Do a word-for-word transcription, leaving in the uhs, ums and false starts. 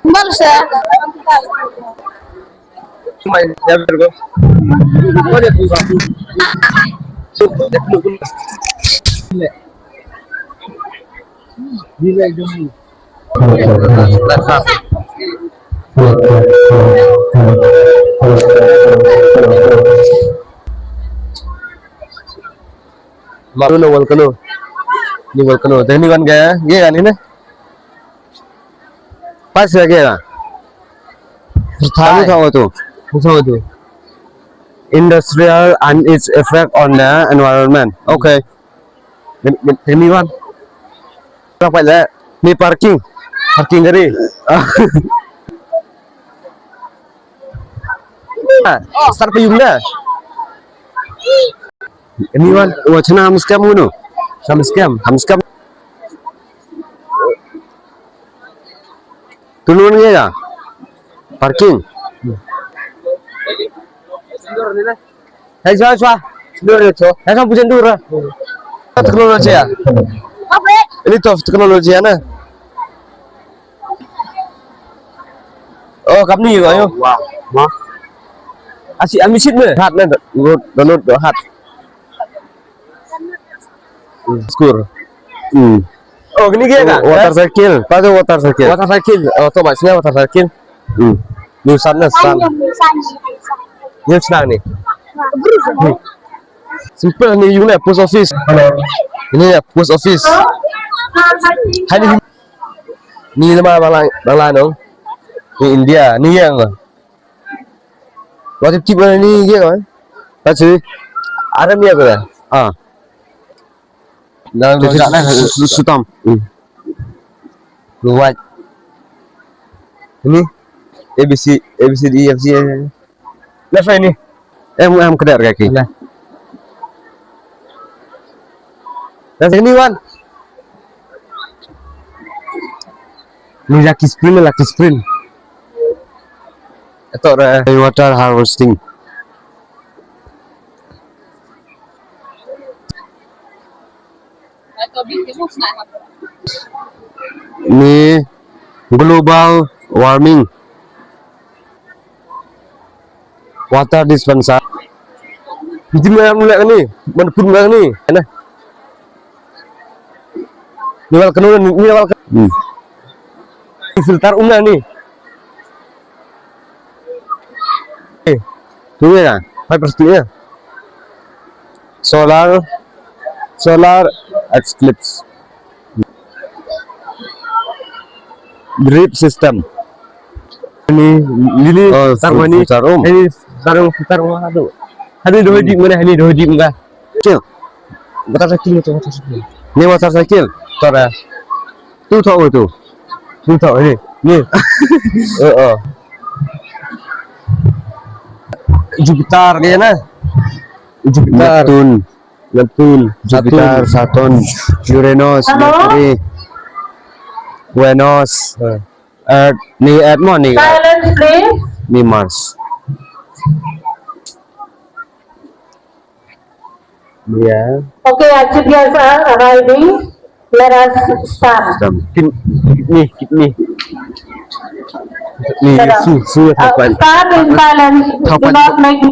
Bal sa. Maru no wal kano. Ni wal kano. Tengni wan gaya, gaya ni ne. Pas ya gaya. Pertai. Kamu tahu tu? Kamu tahu tu? Industrial and its effect on the environment. Okay. Tengni wan. Berapa le? Ni parking. Parking gari. Ah, start payung dah. Anyone? Wachna ham scam uno. Ham scam. Ham scam. Tulun ya. Parking. Hai, chwa, chwa. Dur ya, chwa. Hai, chwa, pujan dur. Teknologi ya. Ini tuh teknologi ya, nah. Oh, kam ni, ayo. Wah, wah. Asi, ami sit me. Hat na, download, download, hat. Skur. Hmm. Oh, kini ke ka? Water cycle. Apa tu water cycle? Water cycle. Oh, tu maksudnya water cycle. Hmm. Ni sana, sana. Ni sana ni. Hmm. Simple ni, yung na post office. Hello. Ini ya post office. Hani ni nama bala bala no. Ni India, ni yang. Wajib tip ni ye kan? Pasti. Ada ni apa? Ah. Dah, dah, dah, dah. Su-, su-, sutam. Hmm. Buat. Ini A B C, A B C D E F G. Dah, saya ni. Em, em, kedar kaki. Dah. Dah, sini, Wan. Ni Lucky Sprint, Lucky Sprint. Ito, eh, water harvesting. Ni global warming. Water dispenser. Ni tim mana mula ni? Mana pun mula ni? Ana. Ni wal kanu ni, ni wal kanu. Hmm. Filter umna ni. Eh, tu ya kan? Pipe plastik ya. Solar, solar eclipse. Drip system. Ni, ni, ni, oh, tar filter, ni, um. Ni, tar, tar, aduh. Hani dohoi di mana, hani dohoi di mana. Cil. Water cycle, water cycle. Ni water cycle. Tar, eh. Tu tau tu. Tu tau ni. Ni. Eh, eh. Jupiter kayaknya. Jupiter. Neptune. Neptune, Jupiter, Saturn, Uranus, Mercury, Venus, Earth, ni Earth mo ni Earth. Silence, please. Ni Mars. Ya. Okay, our chief guests are arriving. Let us start. Start. Kidney, kidney. Ni, su, su, uh, start in silence. Do not make